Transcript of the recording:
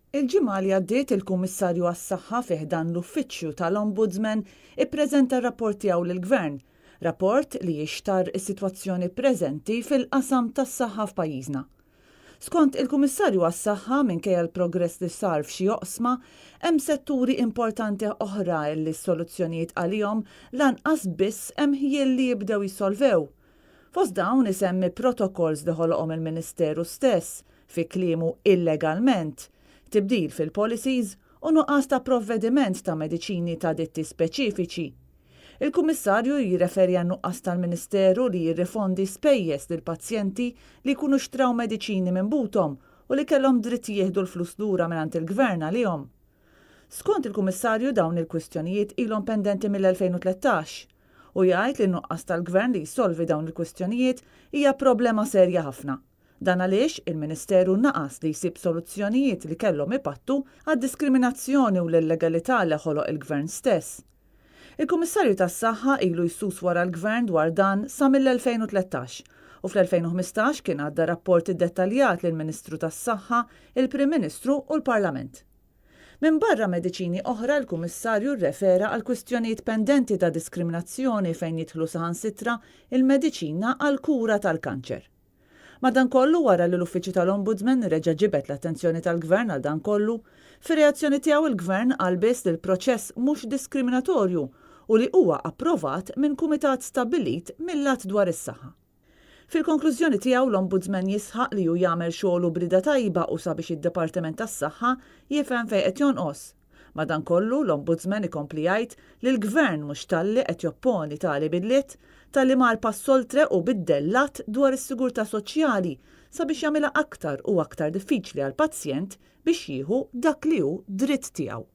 Il-ġimgħa li għaddiet il-Kummissarju għas-Saħħa fi ħdan l-Uffiċċju tal-Ombudsman ippreżenta r-rapport tiegħu lill-Gvern, rapport li jixtarr is-sitwazzjoni preżenti fil-qasam tas-saħħa f'pajjiżna. Skont il-Kummissarju għas-Saħħa, minkejja l-progress li sar f'xi oqsma, hemm setturi importanti oħra li s-soluzzjonijiet għalihom lanqas biss hemm ħjiel li jibdew jissolvew. Fost dawn isemmi protocols li ħoloqhom il-Ministeru stess, fi kliemu illegalment, tibdil fil-policies u nuqqas ta' provvediment ta' mediċini ta' ditti speċifiċi. Il-Kummissarju jirreferi għan-nuqqas tal-Ministeru li jirrifondi spejjeż lill-pazjenti li jkunu xtraw mediċini minn buthom u li kellhom dritt jieħdu l-flus lura mingħand il-Gvern għalihom. Skont il-Kummissarju dawn il-kwistjonijiet ilhom pendenti mill-2013. Hu jgħid li n-nuqqas tal-Gvern li jsolvi dawn il-kwistjonijiet hija problema serja ħafna. Dan għaliex il-Ministeru naqas li jsib soluzzjonijiet li kellhom ipattu għad-diskriminazzjoni u l-illegalità li ħoloq il-Gvern stess. Il-Kummissarju tas-Saħħa ilu jsus wara l-Gvern dwar dan sa mill-2013 u fl-2015 kien għadda rapport iddettaljat lill-Ministru tas-Saħħa, il-Prim Ministru u l-Parlament. Minbarra mediċini oħra l-Kummissarju rrefera għal kwistjonijiet pendenti ta' diskriminazzjoni fejn jidħlu saħansitra l-mediċina għall-kura tal-kanċer. Madankollu wara li l-Uffiċċju tal-Ombudsman reġa' ġibed l-attenzjoni tal-Gvern għal dan kollu, fir-reazzjoni tiegħu l-Gvern qal biss li l-proċess mhux diskriminatorju u li huwa approvat minn kumitat stabbilit mill-Att dwar is-Saħħa. Fil-konklużjoni tiegħu l-Ombudsman jisħaq li hu jagħmel xogħlu b'rieda tajba u sabiex id-Dipartiment tas-Saħħa jifhem fejn qed jonqos. Madankollu, l-Ombudsman ikompli jgħid li l-Gvern mhux talli qed jopponi tali bidliet, talli mar pass oltre u biddel l-Att dwar is-Sigurtà Soċjali sabiex jagħmilha aktar u aktar diffiċli għall-pazjent biex jieħu dak li hu dritt tiegħu.